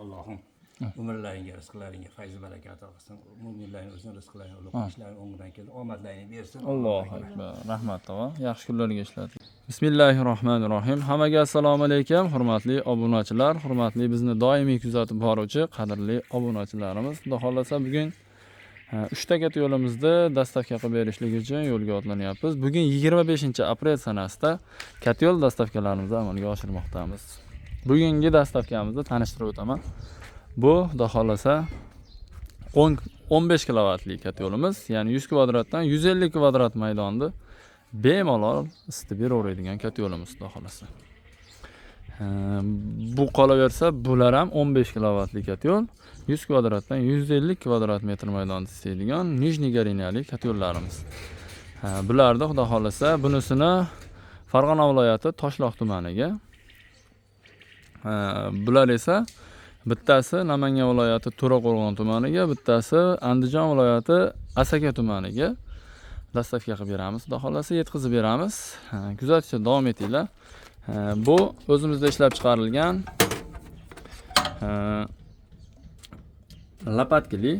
Allohim umrlaringga, rizqlaringga fayz baraka ato qilsin. Mo'minlarning o'zini rizqlarini, ulug' ishlarini o'ngidan keldi. Omadlaringni bersin. Allohu akbar. Rahmat tog'a. Yaxshi kunlarga ishlating. Bismillahirrohmanirrohim. Hammaga assalomu alaykum, hurmatli obunachilar, hurmatli bizni doimiy kuzatib boruvchi qadrli obunachilarimiz. Xudo xolasa bugun 3 ta katta yo'limizda dastavka qilib berishlik uchun yo'lga otlanyapmiz. Bugun 25-aprel sanasida katta yo'l dastavkalarimizni amalga oshirmoqdamiz. Bugungi dastavkamizni tanishtirib o'taman. Bu xudo xolasa 15 kilovatli katta yo'limiz, ya'ni 100 kvadratdan 150 kvadrat maydonni bemalol isitib beraveradigan katta yo'limiz xudo xolasa. Bu qolaversa, bular ham 15 kilovatli katta yo'l, 100 kvadratdan 150 kvadrat metr maydonni isitadigan Nijniy Goriniyalik katta yo'llarimiz. Bularda xudo xolasa bunisini Farg'ona viloyati Toshloq tumaniga, bular esa bittasi Namangan viloyati To'raqo'rg'on tumaniga, bittasi Andijon viloyati Asaka tumaniga dastavka qilib beramiz. Xudo xolasa yetkazib beramiz. Kuzatishda davom etinglar. Bu o'zimizda ishlab chiqarilgan lopatkali.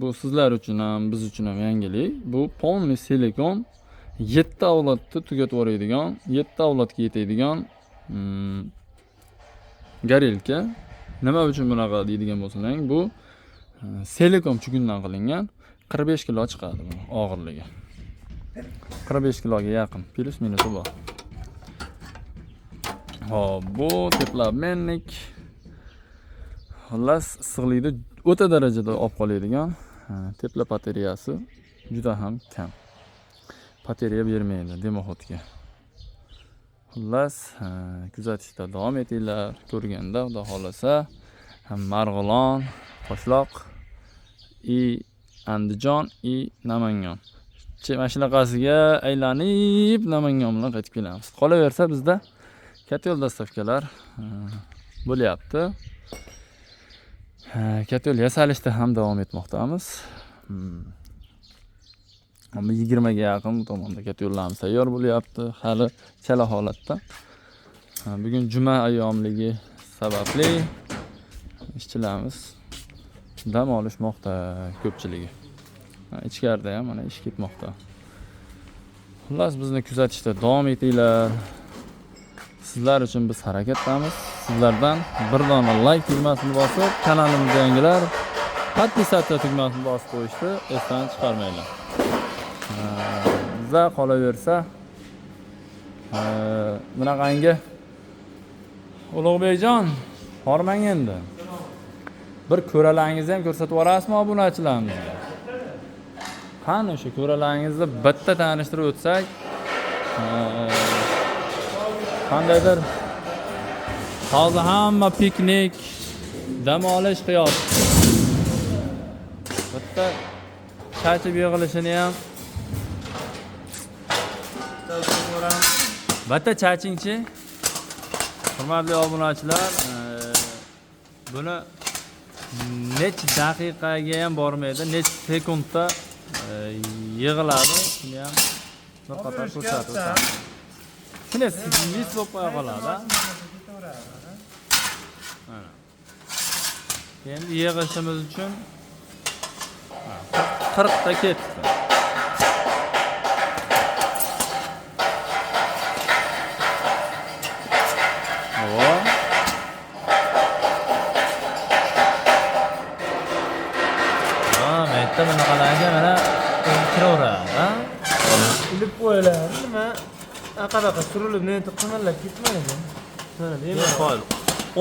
Bu sizlar uchun ham, biz uchun ham yangilik. Bu polniy silikon 7 avlodni tugatib yuboradigan, 7 avlodga yetadigan gorilka. Nima uchun bunaqa deydigan bo'lsalaring, bu silikon chugundan qilingan. 45 kilo chiqadi buni og'irligi. 45 kiloga yaqin, plus minusi bor. Xo'p, bu teplamennik. Xullas, issiqlikni o'ta darajada olib qoladigan, tepla batareyasi juda ham kam. Batareya bermaydi demoxodga. Xullas, kuzatishda davom etinglar. Ko'rganda xudo xolasa Marg'ilon, Toshloq i Andijon i Namangan. Mana shunaqasiga aylanib Namangan bilan qaytib kelamiz. Qolaversa bizda katta yo'l dastavkalar bo'lyapti. Katta yo'l yasalishda ham davom etmoqdamiz. Amma 20 ga yaqin bu tomonda katta yo'llarimiz tayyor bo'lyapti, hali chala holatda. Bugun juma ayyomligi sababli ishchilarimiz dam olishmoqda ko'pchiligi. Ichkarida ham mana ish ketmoqda. Xullas, bizni kuzatishda davom etinglar. Sizlar uchun biz harakatdamiz. Sizlardan bir dona like tugmasini bosib, kanalimizga yangilar podpisatsiya tugmasini bosib qo'yishni esdan chiqarmanglar. Bizlar qolaversa, bunaqangi Ulug'bekjon, hormang endi. Bir ko'ralaringizni ham ko'rsatib yuborasizmi obunachilarimizga? Qani o'sha ko'ralaringizni bitta tanishtirib o'tsak, qandaydir hozir hamma piknik, dam olish qilyapti. Bitta chachib yig'ilishini ham bitta chachingchi. Hurmatli obunachilar, buni necha daqiqaga ham bormaydi, necha sekundda yig'iladi, shuni ham bir qator ko'rsatib o'tamiz. Shunday mis bo'lib qo'ya qoladi. Mana. Endi yig'ishimiz uchun 40 ta ketdi. Ha, bunaqalarga mana kiraveradi, ha? Ilib qo'yiladi, nima? Aqabaqa surilib, nima qimillab ketmaydi. Mana bemalol.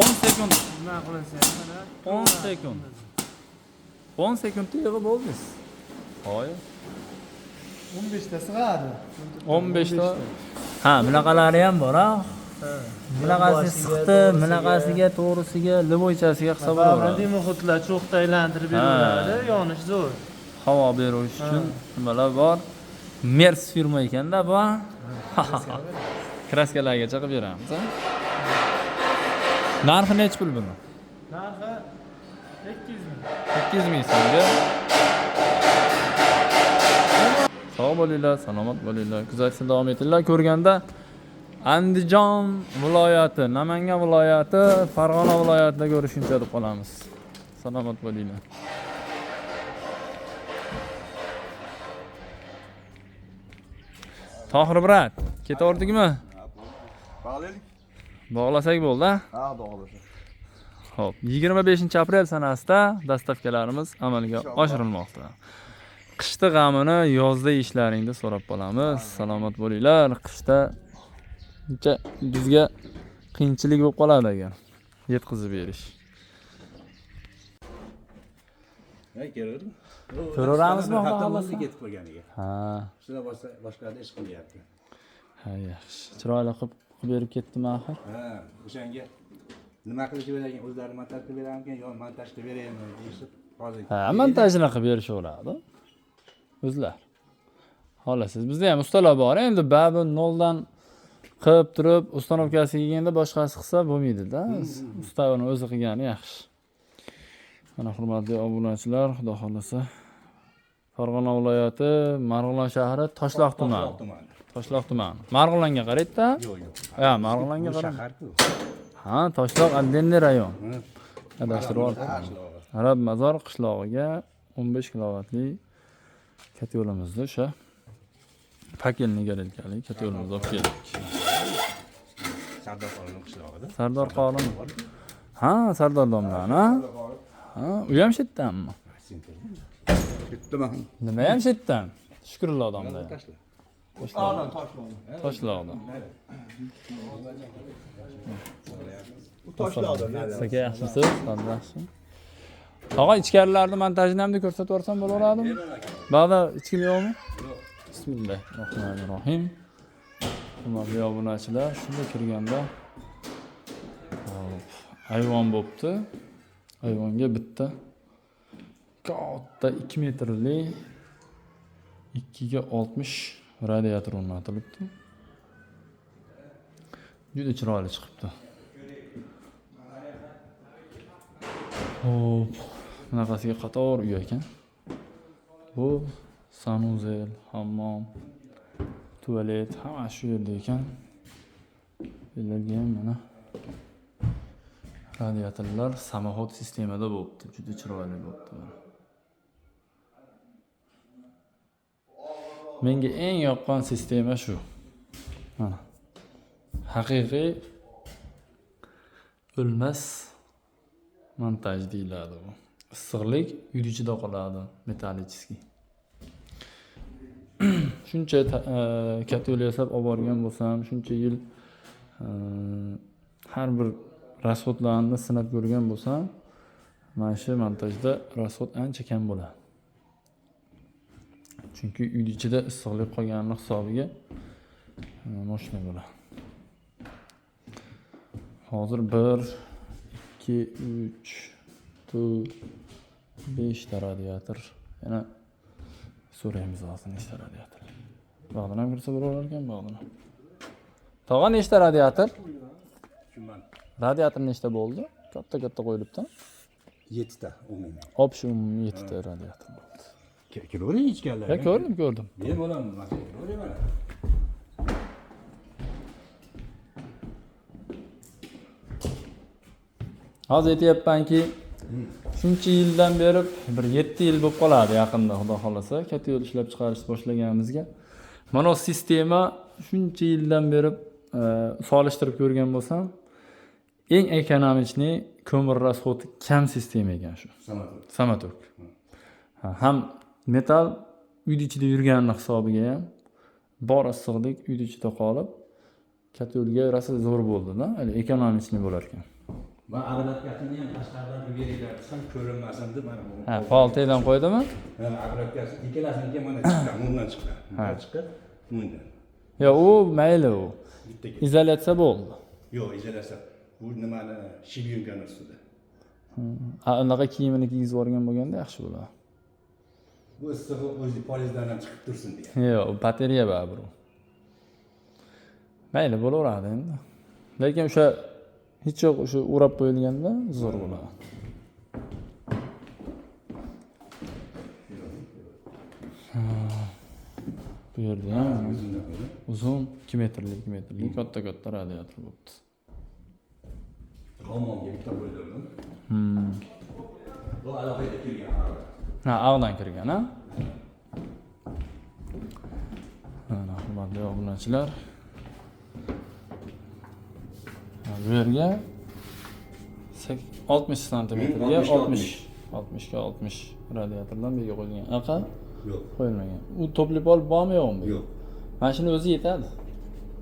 10 sekund. Nima qilinsa ham mana 10 sekund. 10 sekundda yig'ib bo'ldingiz. Hoy. 15 ta sig'adi. 15 ta. Ha, bunaqalari ham bor, ha? Bunaqasi siqdi, bunaqasiga, to'g'risiga, livoychasiga qilsa bo'laveradi. Demoxodlar cho'qda aylantirib beraveradi, yonish zo'r. Havo berish uchun nimalar bor? Mers firma ekanda bu. Kraskalargacha qilib beramiz, ha? Narxi nechi pul buni? Narxi 200 ming. 200 ming so'mga. Sog' bo'linglar, salomat bo'linglar. Kuzatishda davom etinglar. Ko'rganda Andijon viloyati, Namangan viloyati, Farg'ona viloyatida ko'rishguncha deb qolamiz. Salomat bo'linglar. Tohir brat, ketaverdikmi? Bağlayalım. Bog'lasak bo'ldi, a? Ha bağlasın. Xo'p, 25-aprel sanasida dastavkalarimiz amalga oshirilmoqda. Qishda g'amini yozda ishlaringda so'rab qolamiz. Salomat bo'linglar. Qishda uncha bizga qiyinchilik bo'lib qoladi agar yetkazib berish. Ha, kelaverdim. Ko'raveramizmi, Bir Xudo hafta xohlasa? bo'ldi ketib qolganiga. Ha, Shular boshqalarda ish qilyapti. ha yaxshi. Chiroyli qilib berib ketdimi axir? Ha, o'shanga nima qilib bergan, o'zlari montaj qilib berarmikan yo montaj qilib beraymi deyishib hozir. Ha, montajini qilib berishaveradi. O'zlar. Xohlasangiz bizda ham ustalar bor. Endi baribir noldan qilib turib, ustanovkasi kelganda boshqasi qilsa bo'lmaydi-da. Usta uni o'zi qilgani yaxshi. Mana hurmatli obunachilar, Xudo xohlasa Farg'ona viloyati, Marg'ilon shahri, Toshloq tumani. Toshloq tumani. Toshloq tumani. Marg'ilonga qaraydi-da. Yo'q, yo'q. Ha, Marg'ilonga Bu qarang. shahar-ku. Ha, Toshloq отдельный rayon. Adashtirib oldim. Qishlog'i. Arab Mazor qishlog'iga 15 kilovatli katta yo'limizda o'sha pakelni garelkali katta yo'limizni olib keldik. Sardor Qorin qishlog'ida. Sardor Qorin. Ha, Sardor domlani. Ha, u ham shu yerdanmi? Gitti ben. Nima ham shu yerdan? Shukrullo domla. Tashla. Toşlardan taşlardan. Toshloqdan. Bu taşlardan. Aka yaxshimisiz? Yaxshi. Tog'a ichkarilarni montajini ham ko'rsatib yuborsam bo'laveradimi? Ba'da hech kim yo'qmi? Bismillahirrohmanirrohim. Hurmatli obunachilar, shunda kirganda hop, ayvon bo'pti. Ayvonga bitta katta 2 metrli 2 ga 60 radiator o'rnatilibdi. Juda chiroyli chiqibdi. Hop, bunaqasiga qator uy ekan. Bu sanuzel, hammom, tualet hamma shu yerda ekan. Bu yerlarga ham mana radiatorlar samoxod sistemada bo'libdi. Juda chiroyli bo'libdi mana. Menga eng yoqqan sistema shu. Mana. Haqiqiy o'lmas montaj deyiladi bu. Issiqlik uy ichida qoladi, metallический. Shuncha katta yo'l yasab olib borgan bo'lsam, shuncha yil har bir rasxodlarni sinab ko'rgan bo'lsam, mana shu montajda rasxod ancha kam bo'ladi. Chunki uy ichida issiqlik qolganini hisobiga moshina bo'ladi. Hozir 1, 2, 3, 4, 5 ta radiator. Yana so'raymiz hozir nechta radiator. Bog'dan ham kirsa bo'lar ekan, bog'dan ham. Tog'a nechta radiator? Radiator nechta bo'ldi? Katta-katta qo'yilibdi. 7 ta umuman. Общий umumiy 7 ta radiator bo'ldi. Kiravering ichkarilarga. Ya ko'rdim, ko'rdim. Bemalol kiravering mana. Hozir aytyapmanki, shuncha yildan beri bir 7 yil bo'lib qoladi yaqinda, Xudo xohlasa, katta yo'l ishlab chiqarish boshlaganimizga. Mana bu sistema shuncha yildan beri solishtirib ko'rgan bo'lsam, eng ekonomichniy ko'mir rasxodi kam sistema ekan shu. Samotok. Samotok. Ha, ham metal uyni ichida yurganini hisobiga ham bor issiqlik uyni ichida qolib, katta yo'lga rosa zo'r bo'ldi-da, hali ekonomichniy bo'lar ekan. Man ag'latkasini ham tashqaridan qilib beringlar desam ko'rinmasin deb mana bu. Ha, poltaydan qo'ydimi? Ha, ag'latkasi ikkalasiniki mana chiqqan, bundan chiqqan. Bundan chiqqan, bundan. Yo'q, u mayli u. Bitta Izolyatsiya bo'ldi. Yo'q, izolyatsiya. Bu nimani shibyonkani ustida. Ha, unaqa kiyimini kiygizib yuborgan bo'lganda yaxshi bo'ladi. Bu issig'i o'zi polizdan ham chiqib tursin degan. Yo'q, u batareya baribir u. Mayli bo'laveradi endi. Lekin o'sha hech yo'q o'sha o'rab qo'yilganda zo'r bo'ladi. Bu Bu yerda ham uzun 2 metrlik, 2 metrlik katta-katta radiator bo'libdi. Hammomga bitta qo'ydirdim. Bu alohida kirgan. Ha, ag'dan kirgan, ha? Mana hurmatli obunachilar. Bu yerga 60 santimetrga 60, 60 ga 60 radiatordan bu yerga qo'yilgan. Aqa? Yo'q. Qo'yilmagan. U to'pli pol bormi yo'qmi? Yo'q. Mana shuni o'zi yetadi.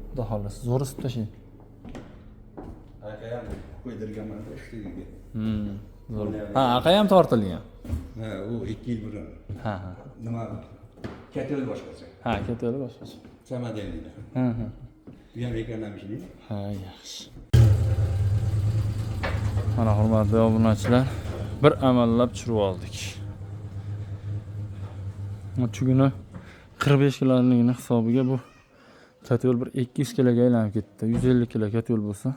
Xudo xohlasa, zo'r isib tashlaydi. Aka ham qo'ydirganman ustiga. Zo'r. Ha, aqa ham tortilgan. Ha, u 2 yil burun. Ha, ha. Nima? Katta boshqacha. Ha, katta boshqacha. Samadiyda. Ha, ha. Bu ham ekrandan ishlaydi. Ha, yaxshi. Mana hurmatli obunachilar, bir amallab tushirib oldik. Chuguni 45 kiloligini hisobiga bu katta yo'l bir 200 kiloga aylanib ketdi. 150 kilo katta yo'l bo'lsa,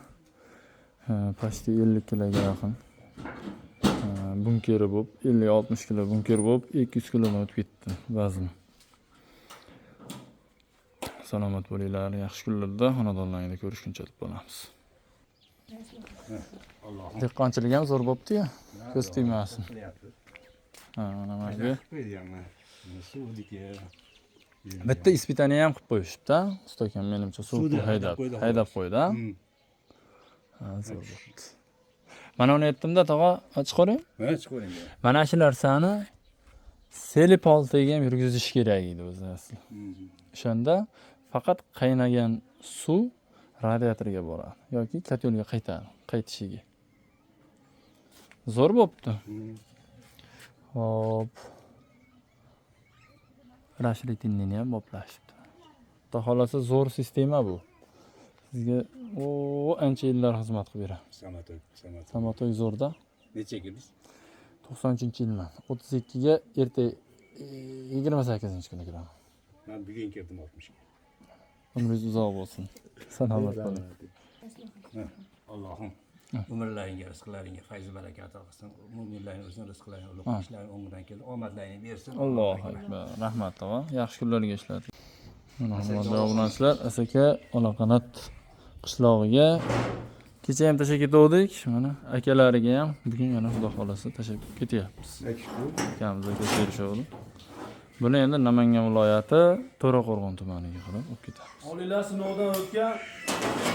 почти 50 kiloga yaqin. Bunkeri bo'lib, 50-60 kilo bunker bo'lib, 200 kilodan o'tib ketdi vazni. Salomat bo'linglar, yaxshi kunlarda xonadonlaringda ko'rishguncha deb qolamiz. Dehqonchilik ham zo'r bo'pti-ya. Ko'z tegmasin. Ha, mana bu. Suvniki. Bitta ispitani ham qilib qo'yishibdi-da. Usta akam menimcha suvni haydab qo'ydi. Ha, zo'r bo'pti. Mana uni aytdim-da, tog'a, chiqaring. Ha, chiqaring. Mana shu narsani selipoltaga ham yurgizish kerak edi o'zi asli. O'shanda faqat qaynagan suv radiatorga boradi yoki kotelga qaytadi, qaytishiga. Zo'r bo'pti. Hop. Rashritinni ham boplashibdi. Xudo xolasa zo'r sistema bu. Sizga ancha yillar xizmat qilib beradi. Samotoy zo'rda. Necha kirdingiz? 93-yilman. 32 ga erta 28-kuni kiraman. Men bugun kirdim 60 ga. Umringiz uzoq bo'lsin. Salomat bo'ling. Allohim umrlaringga, rizqlaringga fayz baraka ato qilsin. Mo'minlarning o'zini rizqlarini ulug' ishlarini o'ngidan keldi. Omadlaringni bersin. Allohu akbar. Rahmat tog'a. Yaxshi kunlarga ishlating. Mana hurmatli obunachilar, Asaka Olaqanot qishlog'iga kecha ham tashlab ketuvdik. Mana akalariga ham bugun yana Xudo xolasa tashlab ketyapmiz. Akamiz aka berishadi. Buni endi Namangan viloyati To'raqo'rg'on tumaniga qarab olib ketamiz. Oliylar sinovdan o'tgan,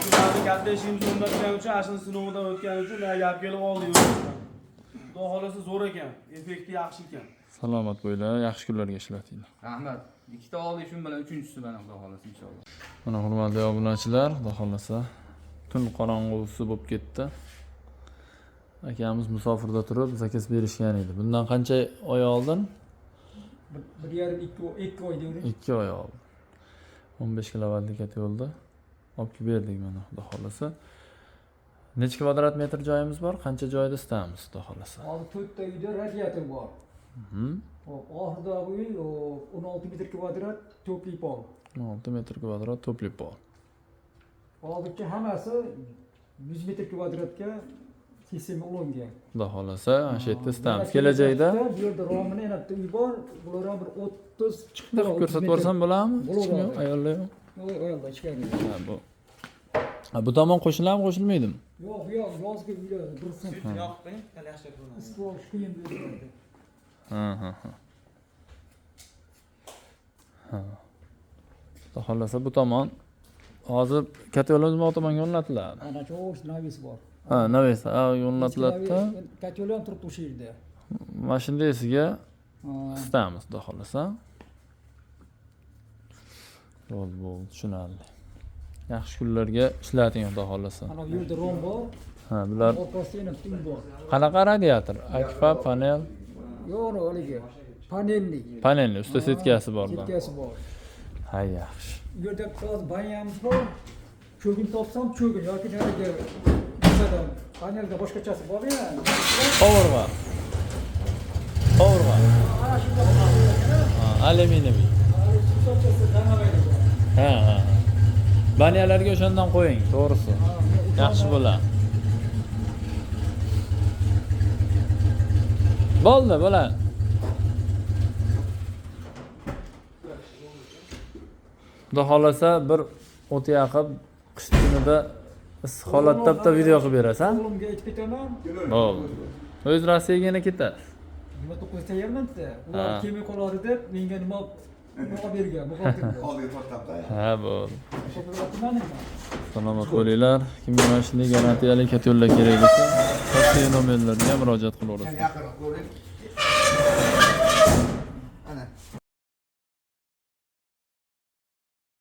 ularni katta eshigimiz o'rnatgani uchun, ashuni sinovdan o'tgani uchun men gap kelib oldik. Xudo xolasa zo'r ekan, effekti yaxshi ekan. Salomat bo'linglar, yaxshi kunlarga ishlatinglar. Rahmat. Ikkita oldik, shu bilan uchinchisi mana Xudo xolasa inshaalloh. Mana hurmatli obunachilar, Xudo xolasa tun qorong'usi bo'lib ketdi. Akamiz musofirda turib zakaz berishgan edi. Bundan qancha oy oldin? 1,5-2 oy deylik. 2 oy oldin. 15 kilovatlik yo'lda olib kelib berdik mana Xudo xolasa. Necha kvadrat metr joyimiz bor? Qancha joyda isitamiz Xudo xolasa? Hozir 4 ta uyda radiator bor. Hop, oxiridagi uy 16 metr kvadrat to'pli pol. 16 metr kvadrat to'pli pol. Hozircha hammasi 100 metr kvadratga sistema ulangan. Xudo xolasa, ana shu yerda isitamiz. Kelajakda bu yerda romini yana bitta uy bor. Bular ham bir 30 chiqdi. Ko'rsatib borsam bo'ladimi? Bo'ladi. Hech kim yo'q, ayollar yo'q. Yo'q, ayollar ichkari. Ha, bu. Ha, bu tomon qo'shiladimi, qo'shilmaydimi? Yo'q, bu yoq yozgi uylar dursin. Yoqib qo'ying, yaxshi ko'rinadi. Isitib olish qiyin bu yerda. Ha, ha, ha. Ha. Xudo xolasa bu tomon hozir katta yo'limiz bu tomonga o'rnatiladi. Ana cho'sh navis bor. Ha, navis, ha, o'rnatiladida. Katta yo'l ham turibdi o'sha yerda. Mana shundaysiga isitamiz, Xudo xolasa. Bo'ldi, bo'ldi, tushunarli. Yaxshi kunlarga ishlating, Xudo xolasa. Ana bu yerda rom bor. Ha, bular orqasida yana bitta uy bor. Qanaqa radiator? Akfa panel. Yo'q, haligi panelli. Panelli, ustida setkasi bor. Setkasi bor. Ha, yaxshi. Bu yerda hozir banyamiz bor. Cho'gin topsam cho'gin yoki haligi nimadan panelda boshqachasi bor-ya. Qovurg'a. Qovurg'a. Ha, alyuminiy. Ha, ha. Banyalarga o'shandan qo'ying, to'g'risi. Yaxshi bo'ladi. Bo'ldi, bo'ladi. Xudo xohlasa bir o't yaqib qish kunida issiq holatda bitta video qilib berasan. O'g'limga aytib ketaman. Bo'ldi. O'zingiz Rossiyaga yana ketasiz. 29 tayyormanda. Ular Ha. kelmay qoladi deb menga nima nima bergan, buxgalter. Oldiga tortabdi. Ha, bo'ldi. Nima? Salomat bo'linglar. Kimga mana shunday garantiyali kotellar kerak bo'lsa, pastdagi nomerlarga murojaat qilaverasizlar. Yaqinroq ko'ring. Ana.